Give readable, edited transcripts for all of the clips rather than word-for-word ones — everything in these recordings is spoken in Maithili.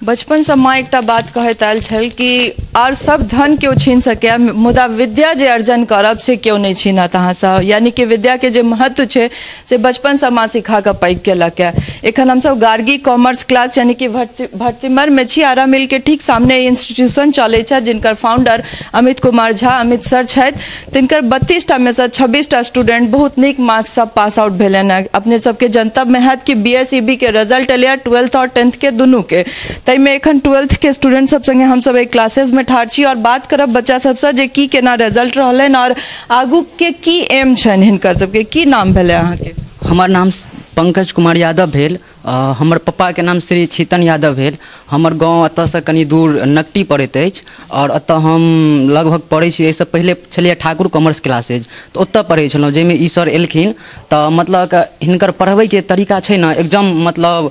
बचपनसँ माँ एकटा बात कहैत आयल छल कि आर सब धन केओ छीन सकैए मुदा विद्या जे अर्जन करब से केओ नहि छीनत अहाँसँ, यानी कि विद्याके जे महत्व छै से बचपनसँ माँ सिखा कऽ पैघ केलक है। एखन हमसब गार्गी कॉमर्स क्लास यानी कि भटसिमरमे छी। आरा मिलके ठीक सामने इंस्टीट्यूशन चलै छै जिनकर फाउंडर अमित कुमार झा अमित सर छथि। तिनकर 32टा में से 26टा स्टूडेंट बहुत नीक मार्क्ससँ पास आउट भेलनि हँ। अपने सबके जनतबमे हैत कि BSEB के रिजल्ट एलै 12th और 10th के दुनूके, ताहिमे एखन 12th के स्टूडेंट सब संगे हमसब एक क्लासेसमे ठाढ़ छी और बात करब बच्चा सबसँ जे की केना रिजल्ट रहलनि और आगू के की एम छनि हिनकर सबके। की नाम भेलै अहाँके? हमर नाम पंकज कुमार यादव भेल। हमर पप्पाके नाम श्री चेतन यादव भेल। हमर गाँव एतऽसँ कनि दूर नकटी पड़ैत अछि और एतऽ हम लगभग पढ़ै छी। एहिसँ पहिले छलियै ठाकुर कॉमर्स क्लासेज, तऽ ओतऽ पढ़ै छलहुँ, जाहिमे ई सर एलखिन तऽ मतलब हिनकर पढ़बैके तरीका छै ने एकदम, मतलब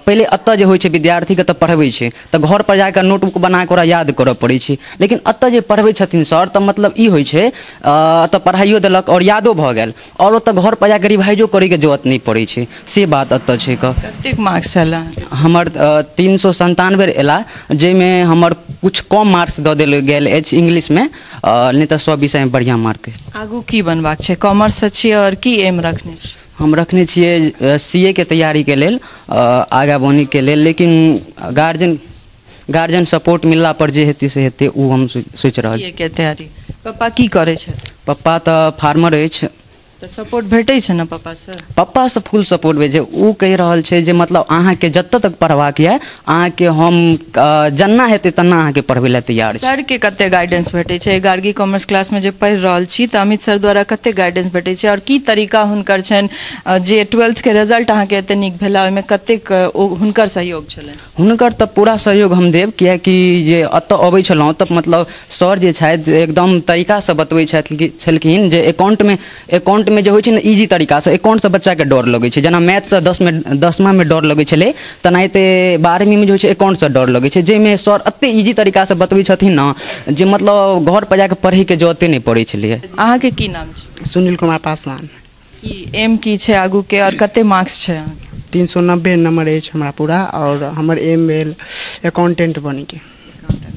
पहिले एतऽ जे होइ छै विद्यार्थीके तऽ पढ़बै छै तऽ घरपर जाकऽ नोटबुक बनाकऽ ओकरा याद करऽ पड़ै छै, लेकिन एतऽ जे पढ़बै छथिन सर तऽ मतलब ई होइ छै एतऽ पढ़ाइयो देलक आओर यादो भऽ गेल और ओतऽ घरपर जाकऽ रिवाइजो करैके जरूरत नहि पड़ै छै, से बात एतऽ छै। कतेक मार्क्स आयल? हमर 397 एला, जाहिमे हमर कुछ कम मार्क्स दऽ देल गेल अछि इंग्लिशमे, नहि तऽ सब विषयमे बढ़िआँ मार्क अछि। आगू की बनबाक छै? कॉमर्स छियै और की एम रखने छी? हम रखने छियै CA के तैयारीके लेल, आगाँ बनैके लेल, लेकिन गार्जियन सपोर्ट मिलला पर जे हेतै से हेतै, ओ हम सोचि रहल छी। CA के तैयारी। पप्पा की करै छथि? पप्पा तऽ फार्मर अछि। तऽ सपोर्ट भेटै छै ने पप्पासँ? पप्पासँ फुल सपोर्ट भेटै छै। ओ कहि रहल छै जे मतलब अहाँके जतऽ तक पढ़बाक यऽ अहाँके हम जेना हेतै तेना अहाँके पढ़बै लए तैयार छी। सरके कते गाइडेंस भेटै छै? गार्गी कॉमर्स क्लासमे जे पढ़ि रहल छी तऽ अमित सर द्वारा कते गाइडेंस भेटै छै और की तरीका हुनकर छनि जे 12th के रिजल्ट अहाँके एते नीक भेला ओहिमे कतेक ओ हुनकर सहयोग छलनि? हुनकर तऽ पूरा सहयोग हम देब, किएकि जे एतऽ अबै छलहुँ तऽ मतलब सर जे छथि एकदम तरीकासँ बतबै छलखिन जे एकाउंट में जे होइ छै ने इजी तरीकासँ, एकाउंटसँ बच्चाके डर लगै छै। जेना मैथसँ दसमामे डर लगै छलै, तेनाहिते 12वींमे जे होइ छै एकाउंटसँ डर लगै छै, जाहिमे सर एते इजी तरीकासँ बतबै छथिन ने जे मतलब घर पर जाकऽ पढ़ैके जरूरते नहि पड़ै छलैए। अहाँके की नाम छै? सुनील कुमार पासवान। की एम की छै आगूके और कते मार्क्स छै अहाँके? 390 नंबर अछि हमरा पूरा और हमर एम भेल अकाउंटेंट बनैके।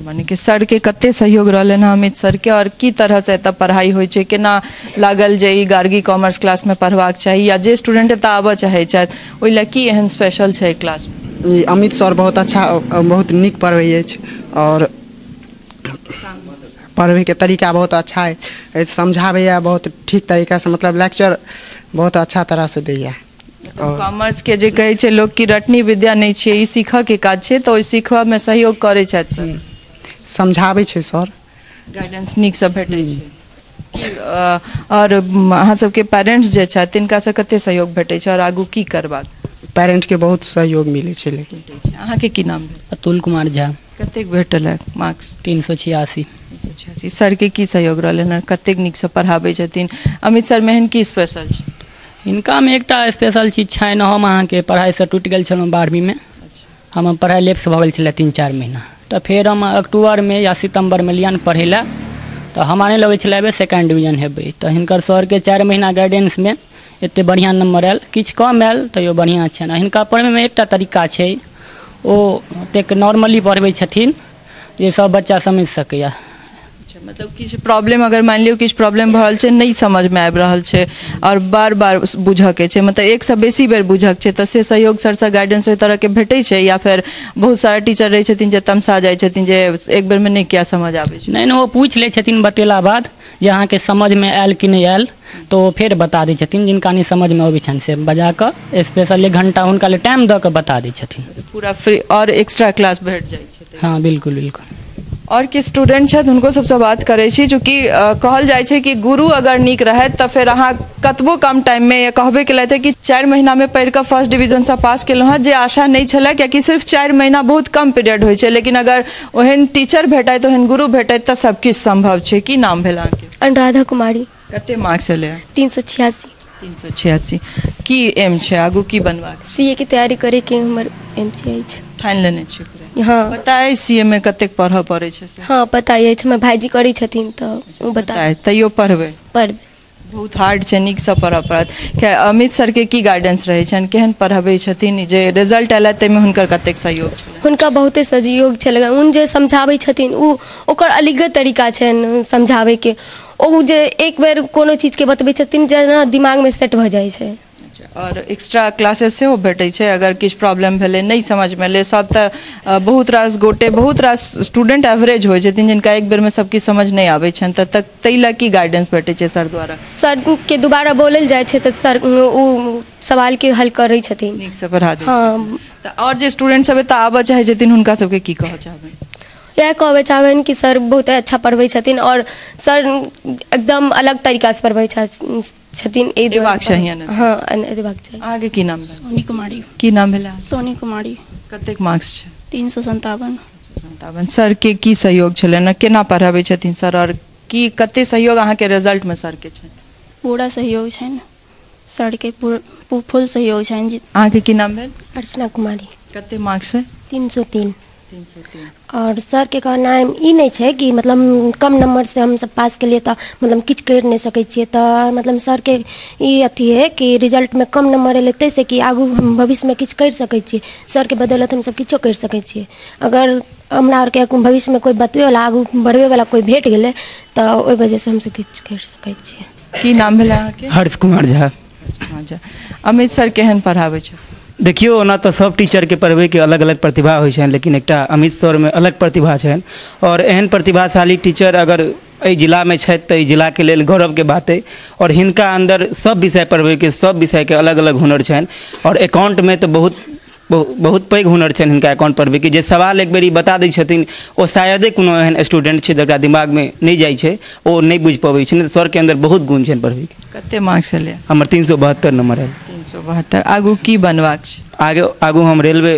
माने सर के कते सहयोग रहलनि हँ अमित सर के और की तरह से एतऽ पढ़ाई होइ छै, केना लागल जे ई गार्गी कॉमर्स क्लास में पढ़बाक चाही या जे स्टूडेंट एतऽ आबऽ चाहै छथि ओहि लए की एहन स्पेशल छै क्लास में? ई अमित सर बहुत अच्छा, बहुत नीक पढ़बै अछि और पढ़बैके तरीका बहुत अच्छा अछि, समझाबैए बहुत ठीक तरीकासँ, मतलब लेक्चर बहुत अच्छा तरहसँ दैए। कॉमर्स के जे कहै छै लोक कि रटनी विद्या नहि छियै, ई सीखऽके काज छै, तऽ ओहि सीखऽमे सहयोग करै छथि सर? समझाबै छै सर, गाइडेंस नीकसँ भेटै छै। और अहाँ सबके पेरेंट्स जे छथि तिनकासँ कते सहयोग भेटै छै और आगू की करबाक? पेरेंट्सके बहुत सहयोग मिलै छै। लेकिन अहाँके की नाम भेल? अतुल कुमार झा। कतेक भेटल है मार्क्स? 386। 386। सरके की सहयोग रहलनि हँ, कतेक नीकसँ पढ़ाबै छथिन अमित सर? एहन की स्पेशल छै हिनकामे? एकटा स्पेशल चीज छनि, हम अहाँके पढ़ाइसँ टूटि गेल छलहुँ 12वींमे, हमर पढ़ाइ लेप्स भऽ गेल छलै 3-4 महीना, तऽ फेर हम अक्टूबरमे या सितम्बरमे लियनि पढ़ै लए, तऽ हमरा नहि लगै छलै एहि बेर सेकेंड डिवीजन हेबै, तऽ हिनकर सरके 4 महीना गाइडेंसमे एतेक बढ़िआँ नम्बर आयल, किछु कम आयल तैयो बढ़िआँ छनि। हिनका पढ़बैमे एकटा तरीका छै, ओ ओतेक नॉर्मली पढ़बै छथिन जे सब बच्चा समझि सकैए। मतलब किछु प्रॉब्लम अगर मानि लियौ किछु प्रॉब्लम भऽ रहल छै, नहि समझमे आबि रहल छै और बार बार बुझऽके छै, मतलब एकसँ बेसी बेर बुझऽके छै, तऽ से सहयोग सरसँ गाइडेंस ओहि तरहके भेटै छै या फेर बहुत सारा टीचर रहै छथिन जे तमसा जाइ छथिन जे एक बेरमे नहि किया समझ आबै छै? नहि नहि, ओ पूछि लै छथिन बतेला बाद जे अहाँके समझमे आयल कि नहि आयल, तऽ ओ फेर बता दै छथिन। जिनका नहि समझमे अबै छनि से बजा कऽ स्पेशल 1 घंटा हुनका लेल टाइम दऽ कऽ बता दै छथिन। पूरा फ्री और एक्स्ट्रा क्लास भेट जाइ छै? हँ बिल्कुल बिल्कुल। और के स्टूडेंट छथि हुनको सबसँ बात करै छी, चूँकि कहल जाइ छै कि गुरु अगर नीक रहत तऽ फेर अहाँ कतबो कम टाइममे, या कहबे केलथि कि 4 महीनामे पढ़ि कऽ फर्स्ट डिवीजनसँ पास केलहुँ हँ, जे आशा नहि छलै, कियाकि सिर्फ 4 महीना बहुत कम पीरियड होइ छै, लेकिन अगर ओहन टीचर भेटैत ओहन गुरु भेटैत तऽ सब किछु सम्भव छै। की नाम भेल अहाँके? अनुराधा कुमारी। कते मार्क्स एलै? 386। 386। की एम छै आगू की बनबाक? CA के तैयारी करैके हमर एम अछि। ठानि लेने छी? हाँ। पता अइ CA में कतेक पढ़ऽ पड़ै छै से? हाँ पता अछि, हमर भाईजी करै छथिन तऽ ओ बता। तैयो पढ़बै? पढ़बै। बहुत हार्ड छै, नीकसँ पढ़ऽ पड़त। खैर, अमित सरके की गाइडेंस रहै छनि, केहन पढ़बै छथिन, जे रिजल्ट आयल ताहिमे हुनकर कतेक सहयोग छलै? हुनका बहुते सहयोग छलै। उन जे समझाबै छथिन ओ ओकर अलगे तरीका छनि समझाबैके। ओ जे एक बेर कोनो चीजके बतबै छथिन जेना दिमागमे सेट भऽ जाइ छै। आओर एक्स्ट्रा क्लासेस सेहो भेटै छै, अगर किछु प्रॉब्लम भेलै, नहि समझमे एलै? सब तऽ बहुत रास गोटे, बहुत रास स्टूडेंट एवरेज होइ छथिन जिनका एक बेरमे सब किछु समझ नहि आबै छनि, तऽ ताहि लए की गाइडेंस भेटै छै सर द्वारा? सरके दोबारा बोलल जाइ छै तऽ सर ओ सवालके हल करै छथिन, नीकसँ पढ़ा दै। हँ, तऽ आओर जे स्टूडेंट सब एतऽ आबऽ चाहै छथिन हुनका सबके की कहऽ चाहबै? इएह कहबै चाहबनि कि सर बहुत अच्छा पढ़बै छथिन आओर सर एकदम अलग तरीकासँ पढ़बै छथिन। एबाक चाहिए। हँ, एबाक चाही। अहाँके की नाम भेल? सोनी कुमारी। की नाम भेल? सोनी कुमारी। कतेक मार्क्स छै? 357। 57। सरके की सहयोग छलनि, केना पढ़ाबै छथिन सर, आओर की कते सहयोग अहाँके रिजल्टमे सरके छनि? पूरा सहयोग छनि सरके, फुल सहयोग छनि। अहाँके की नाम भेल? अर्चना कुमारी। कते मार्क्स है? 303। 303। और सर के कहनाइ ई नहि छै कि मतलब कम नंबर से हम सब पास के लिए तऽ मतलब किछु करि नहि सकै छियै, तऽ मतलब सर के ई अथी है कि रिजल्टमे कम नंबर एलै ताहिसँ कि आगू हम भविष्यमे किछु करि सकै छियै। सर के बदौलत हम सब किछो करि सकै छियै। अगर हमरा आरके भविष्यमे कोइ बतबैवला, आगू बढ़बैवला कोइ भेट गेलै तऽ ओहि वजहसँ हमसब किछु करि सकै छियै। की नाम भेलै अहाँके? हर्ष कुमार झा। अमित सर केहन पढ़ाबै छै? देखियौ, ओना तऽ सब टीचरके पढ़बैके अलग अलग प्रतिभा होइ छनि, लेकिन एकटा अमित सरमे अलग प्रतिभा छनि आओर एहन प्रतिभाशाली टीचर अगर एहि जिलामे छथि तऽ एहि जिलाके लेल गौरवके बात अइ। आओर हिनका अन्दर सब विषय पढ़बैके, सब विषयके अलग अलग हुनर छनि आओर अकाउंटमे तऽ बहुत बहुत पैघ हुनर छनि हिनका अकाउंट पढ़बैके। जे सवाल एक बेर ई बता दै छथिन ओ शायदे कोनो एहन स्टूडेंट छै जकरा दिमागमे नहि जाइ छै, ओ नहि बुझि पबै छै। सरके अन्दर बहुत गुण छनि पढ़बैके। कते मार्क्स एलै? हमर 372 नंबर आयल। 372। आगू की बनबाक छै? आगू हम रेलवे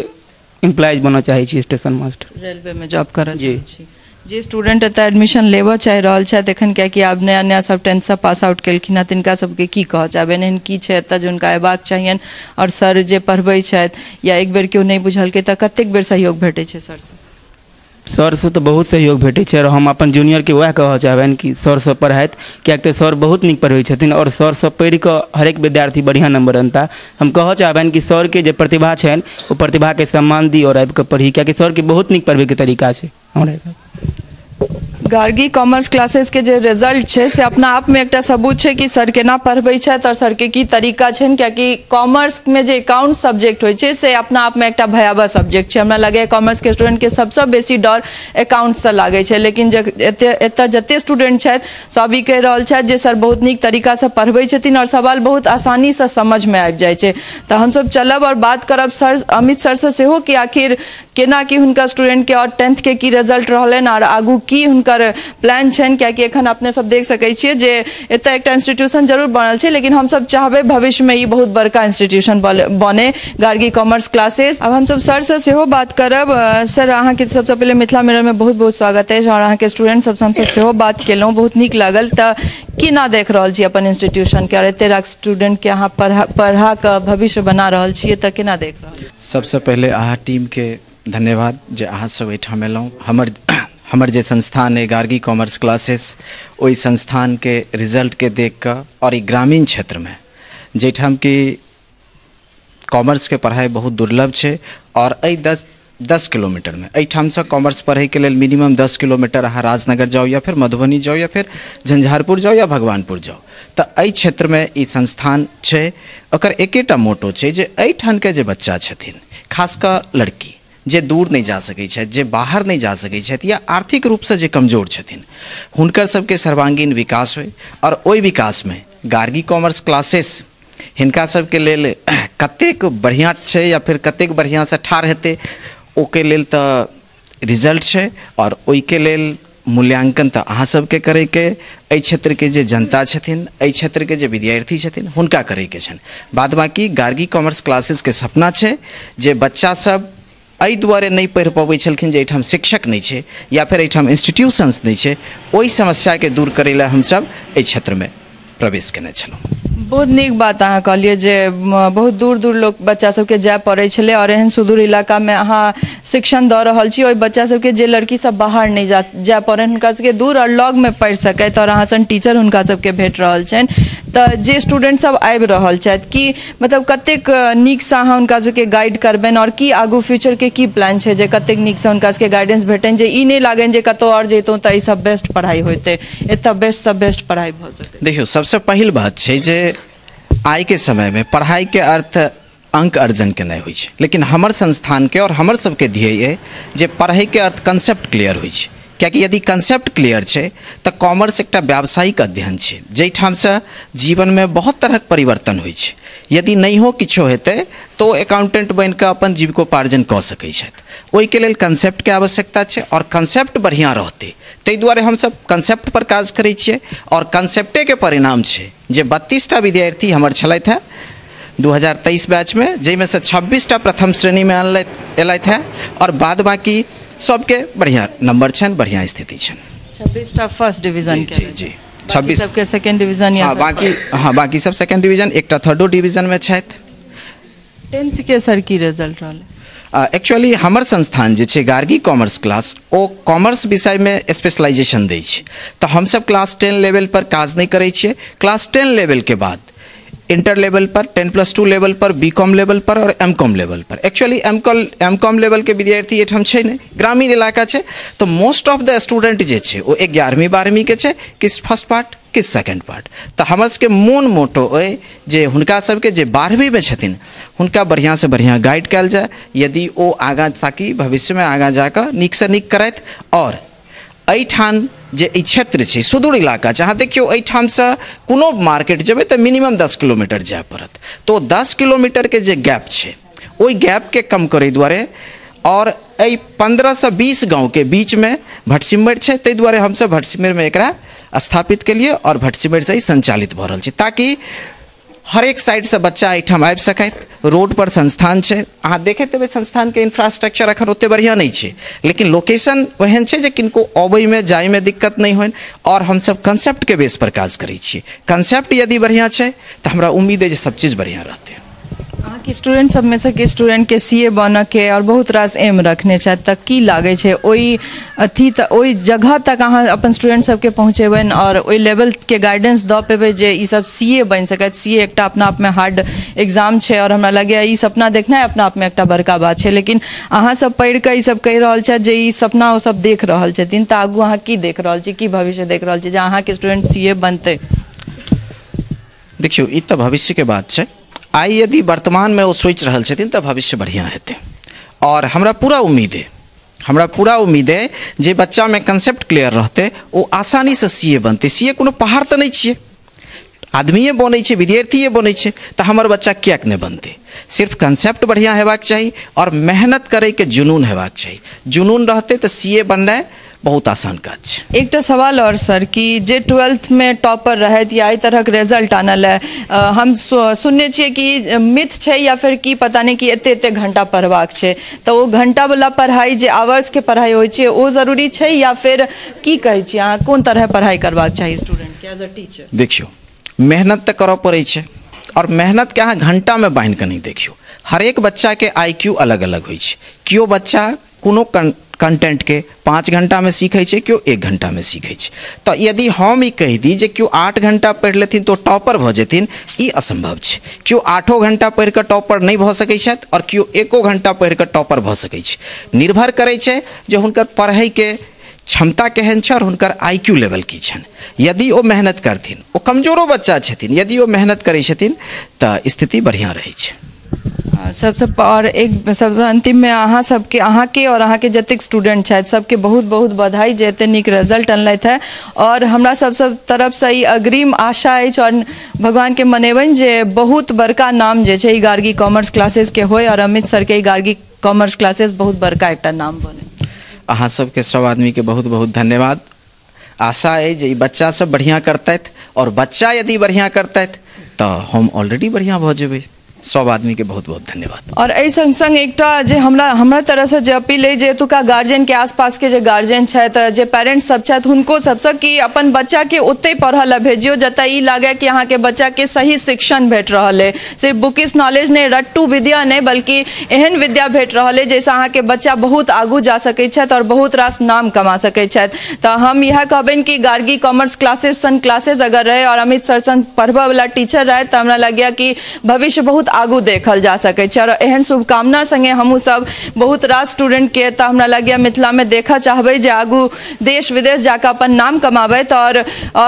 एम्प्लॉइज बनऽ चाहै छी, स्टेशन मास्टर। रेलवेमे जॉब करऽ चाहै छी। जे स्टूडेंट एतऽ एडमिशन लेबऽ चाहि रहल छथि एखन, कियाकि आब नया नया सब 10th pass out केलखिन हँ, तिनका सबके की कहऽ चाहबनि? एहन की छै एतऽ जे हुनका अयबाक चाहियनि आओर सर जे पढ़बै छथि या एक बेर केओ नहि बुझलकै तऽ कतेक बेर सहयोग भेटै छै सरसँ? सरसँ तऽ बहुत सहयोग भेटै छै आओर हम अपन जूनियरके वएह कहऽ चाहबनि कि सरसँ पढ़ाइत, किएक तऽ सर बहुत नीक पढ़बै छथिन आओर सरसँ पढ़िकऽ हरेक विद्यार्थी बढ़िआँ नंबर अनता। हम कहऽ चाहबनि कि सरके जे प्रतिभा छनि ओ प्रतिभाके सम्मान दी आओर आबिकऽ पढ़ी, कियाकि सरके बहुत नीक पढ़बैके तरीका छै। हमरा गार्गी कॉमर्स क्लासेस के जे रिजल्ट छै से अपना आप में एकटा सबूत छै कि सर केना पढ़बै छथि और सर के की तरीका छनि, कियाकि कॉमर्स में जे अकाउंट सब्जेक्ट होइ छै से अपना आप में एकटा भयावह सब्जेक्ट छै। हमरा लगैए कॉमर्स के स्टूडेंट के सबसँ बेसी डर अकाउंट से लागै छै, लेकिन एतऽ जते स्टूडेंट छथि सब ई कहि रहल छथि जे सर बहुत नीक तरीकासँ पढ़बै छथिन और सवाल बहुत आसानीसँ समझमे आबि जाइ छै। तऽ हमसब चलब और बात करब सर अमित सरसँ सेहो कि आखिर केना की हुनका स्टूडेंट के और 10th के की रिजल्ट रहलनि और आगू की हुनकर प्लान छनि, कियाकि एखन अपने सब देख सकै छियै जे एतऽ एकटा इंस्टीट्यूशन जरूर बनल छै, लेकिन हमसब चाहबै भविष्यमे ई बहुत बड़का इंस्टीट्यूशन बने गार्गी कॉमर्स क्लासेस। अब हमसब सरसँ सेहो बात करब। सर, अहाँके सबसँ पहिले मिथिला मिररमे बहुत बहुत स्वागत अछि और अहाँके स्टूडेंट सबसँ हमसब सेहो बात केलहुँ, बहुत नीक लागल। तऽ केना देख रहल छी अपन इंस्टीट्यूशनके और एते रास स्टूडेंटके अहाँ पढ़ा कऽ भविष्य बना रहल छियै, तऽ केना देख रहल छी? सबसँ पहिले अहाँ टीमके धन्यवाद जे अहाँ सब एहिठाम एलहुँ। हमर जे संस्थान है गार्गी कॉमर्स क्लासेस, ओहि संस्थानके रिजल्टके देख कऽ और ई ग्रामीण क्षेत्रमे जाहिठाम कि कॉमर्सके पढ़ाइ बहुत दुर्लभ छै और एहि 10 किलोमीटरमे एहिठामसँ कॉमर्स पढ़ैके लेल मिनिमम 10 किलोमीटर अहाँ राजनगर जाउ या फिर मधुबनी जाउ या फिर झंझारपुर जाउ या भगवानपुर जाउ, तऽ एहि क्षेत्रमे ई संस्थान छै। ओकर एकेटा मोटो छै जे एहिठामके जे बच्चा छथिन, खास कऽ लड़की जे दूर नहि जा सकै छथि, जे बाहर नहि जा सकै छथि या आर्थिक रूपसँ जे कमजोर छथिन, हुनकर सबके सर्वांगीण विकास होइ और ओहि विकासमे गार्गी कॉमर्स क्लासेस हिनका सबके लेल कतेक बढ़िआँ छै या फिर कतेक बढ़िआँसँ ठाढ़ हेतै ओके लेल तऽ रिजल्ट छै और ओहिके लेल मूल्यांकन तऽ अहाँ सबके करैके, एहि क्षेत्रके जे जनता छथिन, एहि क्षेत्रके जे विद्यार्थी छथिन हुनका करैके छनि। बाद बाकी गार्गी कॉमर्स क्लासेसके सपना छै जे बच्चा सब एहि दुआरे नहि पढ़ि पबै छलखिन जे एहिठाम शिक्षक नहि छै या फेर एहिठाम इंस्टीट्यूशंस नहि छै, ओहि समस्याके दूर करै लए हमसब एहि क्षेत्रमे प्रवेश केने छलहुँ। बहुत नीक बात अहाँ कहलियै जे बहुत दूर दूर लोक बच्चा सबके जाय पड़ै छलै और एहन सुदूर इलाकामे अहाँ शिक्षण दऽ रहल छी ओहि बच्चा सबके जे लड़की सब बाहर नहि जाय पड़नि, हुनका सबके दूर और लगमे पढ़ि सकथि और अहाँ सन टीचर हुनका सबके भेट रहल छनि। तऽ जे स्टूडेंट सब आबि रहल छथि कि मतलब कतेक नीकसँ अहाँ हुनका सबके गाइड करबनि आओर की आगू फ्यूचरके की प्लान छै जे कतेक नीकसँ हुनका सबके गाइडेंस भेटनि जे ई नहि लागनि जे कतहु आओर जैतहुँ तऽ एहिसँ बेस्ट पढ़ाइ होइतै, एतऽ बेस्टसँ बेस्ट पढ़ाइ भऽ सकै। देखियौ, सबसँ पहिल बात छै जे आइके समयमे पढ़ाइके अर्थ अंक अर्जन केनाइ होइ छै, लेकिन हमर संस्थानके आओर हमर सबके ध्येय अइ जे पढ़ैके अर्थ कंसेप्ट क्लियर होइ छै। कियाकि यदि कंसेप्ट क्लियर छै तऽ कॉमर्स एकटा व्यावसायिक अध्ययन छै जाहिठामसँ जीवनमे बहुत तरहक परिवर्तन होइ छै। यदि नहियो किछो हेतै तऽ ओ अकाउंटेंट बनिकऽ अपन जीविकोपार्जन कऽ सकै छथि। ओहिके लेल कंसेप्टके आवश्यकता छै आओर कंसेप्ट बढ़िआँ रहतै, ताहि दुआरे हमसब कंसेप्ट पर काज करै छियै। आओर कंसेप्टेके परिणाम छै जे 32टा विद्यार्थी हमर छलथि हेँ 2023 बैचमे, जाहिमे से 26टा प्रथम श्रेणीमे अयलथि हेँ आओर बाद बाकी सबके बढ़िआँ नंबर छनि, बढ़िआँ स्थिति छनि। 26टा फर्स्ट डिवीजन के? जी जी, 26 सबके सेकंड डिवीजन या बाकी सब सेकंड डिवीजन, एकटा थर्डो डिवीजनमे छथि। 10th के सर की रिजल्ट रहलै? एक्चुअली हमर संस्थान जे छै गार्गी कॉमर्स क्लास, ओ कॉमर्स विषयमे स्पेशलाइजेशन दै छै, तऽ हमसब क्लास 10 लेवल पर काज नहि करै छियै। क्लास 10 लेवलके बाद इंटर लेवल पर, 10+2 लेवल पर, बी.कॉम लेवल पर और एम.कॉम लेवल पर। एक्चुअली एम.कॉम लेवल के विद्यार्थी एहिठाम छै नहि, ग्रामीण इलाका छै, तऽ मोस्ट ऑफ the student जे छै ओ 11वीं 12वीं के छै, किछु फर्स्ट पार्ट किछु सेकंड पार्ट। तऽ हमर सबके मोन मोटो अइ जे हुनका सबके जे 12वींमे छथिन हुनका बढ़िआँसँ बढ़िआँ गाइड कयल जाय, यदि ओ आगाँ ताकि भविष्यमे आगाँ जाकऽ नीकसँ नीक करथि। आओर एहिठाम जे ई क्षेत्र छै सुदूर इलाका छै, अहाँ देखियौ एहिठामसँ कोनो मार्केट जेबै तऽ मिनिमम 10 किलोमीटर जाय पड़त, तऽ 10 किलोमीटरके जे गैप छै ओहि गैपके कम करै दुआरे आओर एहि 15 से 20 गाँवके बीचमे भटसिमैर छै, ताहि दुआरे हमसब भटसिमैरमे एकरा स्थापित केलियै आओर भटसिमैरसँ ई संचालित भऽ रहल छै, ताकि हर एक साइडसँ बच्चा एहिठाम आबि सकथि। रोड पर संस्थान छै, अहाँ देखैत हेबै संस्थानके इंफ्रास्ट्रक्चर अखन ओतेक बढ़िआँ नहि छै, लेकिन लोकेशन ओहन छै जे किनको अबैमे जाइमे दिक्कत नहि होइन। आओर हमसब कंसेप्टके बेस पर काज करै छियै, कंसेप्ट यदि बढ़िआँ छै तऽ हमरा उम्मीद अइ जे सब चीज बढ़िआँ रहतै। अहाँके स्टूडेंट सबमे से कि स्टूडेंटके सी ए बनऽके आओर बहुत रास एम रखने छथि, तऽ की लागै छै ओहि अथी तऽ ओहि जगह तक अहाँ अपन स्टूडेंट सबके पहुँचेबनि आओर ओहि लेवलके गाइडेंस दऽ पेबै जे ई सब सी ए बनि सकत? सी ए एकटा अपना आपमे हार्ड एग्जाम छै आओर हमरा लगैए ई सपना देखनाइ अपना आपमे एकटा बड़का बात छै, लेकिन अहाँ सब पढ़िकऽ ई सब कहि रहल छथि जे ई सपना ओ सब देख रहल छथिन, तऽ आगू अहाँ की देख रहल छी, की भविष्य देख रहल छी जे अहाँके स्टूडेंट सी ए बनतै? देखियौ, ई तऽ भविष्यके बात छै। आइ यदि वर्तमानमे ओ सोचि रहल छथिन तऽ भविष्य बढ़िआँ हेतै आओर हमरा पूरा उम्मीद अइ, हमरा पूरा उम्मीद अइ जे बच्चामे कंसेप्ट क्लियर रहतै ओ आसानीसँ सी ए बनतै। सी ए कोनो पहाड़ तऽ नहि छियै, आदमिए बनै छै, विद्यार्थिए बनै छै, तऽ हमर बच्चा किएक नहि बनतै? सिर्फ कंसेप्ट बढ़िआँ हेबाक चाही आओर मेहनत करैके जुनून हेबाक चाही। जुनून रहतै तऽ सी ए बननाइ बहुत आसान काज छै। एकटा सवाल आओर सर, कि जे 12th में टॉपर रहथि या एहि तरहक रिजल्ट आनल है, हम सुनने छियै कि मिथ छै या फिर की पता नहि कि एते एते घंटा पढ़बाक छै, तऽ ओ घंटावला पढ़ाइ जे आवर्सके पढ़ाइ होइ छै ओ जरूरी छै या फिर की कहै छियै अहाँ, कोन तरह पढ़ाइ करबाक चाही स्टूडेंटके एज अ टीचर? देखियौ, मेहनत तऽ करऽ पड़ै छै आओर मेहनतके अहाँ घंटामे बान्हिकऽ नहि देखियौ। हरेक बच्चाके IQ अलग अलग होइ छै। केओ बच्चा कोनो कंटेंटके 5 घंटामे सीखै छै, केओ 1 घंटामे सीखै छै। तऽ यदि हम ई कहि दी जे केओ 8 घंटा पढ़ि लेथिन तऽ टॉपर भऽ जेथिन, ई असम्भव छै। केओ 8 घंटा पढ़ि कऽ टॉपर नहि भऽ सकै छथि आओर केओ 1 घंटा पढ़ि कऽ टॉपर भऽ सकै छै। निर्भर करै छै जे हुनकर पढ़ैके क्षमता केहन छै आओर हुनकर IQ level की छनि। यदि ओ मेहनत करथिन, ओ कमजोरो बच्चा छथिन, यदि ओ मेहनत करै छथिन तऽ स्थिति बढ़िआँ रहै छै। सबसँ और एक सबसँ अंतिममे अहाँ सबके, अहाँके और अहाँके जतेक स्टूडेंट छथि सबके बहुत बहुत बधाई जे एते नीक रिजल्ट अनलथि है। और हमरा सब तरफसँ ई अग्रिम आशा अछि और भगवानके मनेबनि जे बहुत बड़का नाम जे छै ई गार्गी कॉमर्स क्लासेसके होय और अमित सरके ई गार्गी कॉमर्स क्लासेस बहुत बड़का एकटा नाम बने। अहाँ सबके सब आदमीके बहुत बहुत धन्यवाद। आशा अइ जे ई बच्चा सब बढ़िआँ करतथि और बच्चा यदि बढ़िआँ करतथि तऽ हम ऑलरेडी बढ़िआँ भऽ जेबै। सब आदमीके बहुत बहुत धन्यवाद। और एहि संग संग एकटा जे हमरा हमरा तरहसँ जे अपील अइ जे एतुका गार्जियनके आसपासके जे गार्जियन छथि, जे पेरेंट्स सब छथि, हुनको सबसँ कि अपन बच्चाके ओतहि पढ़ऽ लए भेजियौ जतऽ ई लागै कि अहाँके बच्चाके सही शिक्षण भेट रहल अइ। सिर्फ बुकिश नॉलेज नहि, रट्टू विद्या नहि, बल्कि एहन विद्या भेट रहल अइ जाहिसँ अहाँके बच्चा बहुत आगू जा सकै छथि और बहुत रास नाम कमा सकै छथि। तऽ हम इएह कहबनि कि गार्गी कॉमर्स क्लासेस सन क्लासेस अगर रहै और अमित सर सन पढ़बऽवला टीचर रहै तऽ हमरा लगैए कि भविष्य बहुत आगू देखल जा सकै छै। और एहन शुभकामना संगे हमहूँ सब बहुत रास स्टूडेंटके तऽ हमरा लगैए मिथिलामे देखऽ चाहबै जे आगू देश विदेश जाकऽ अपन नाम कमाबैत और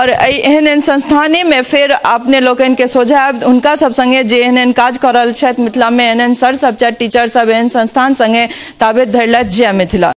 एहि एहन एहन संस्थानेमे फेर अपने लोकनिके सोझा आयब हुनका सब संगे जे एहन एहन काज कऽ रहल छथि मिथिलामे, एहन एहन सर सब छथि, टीचर सब, एहन संस्थान संगे। ताबे धरि लए जय मिथिला।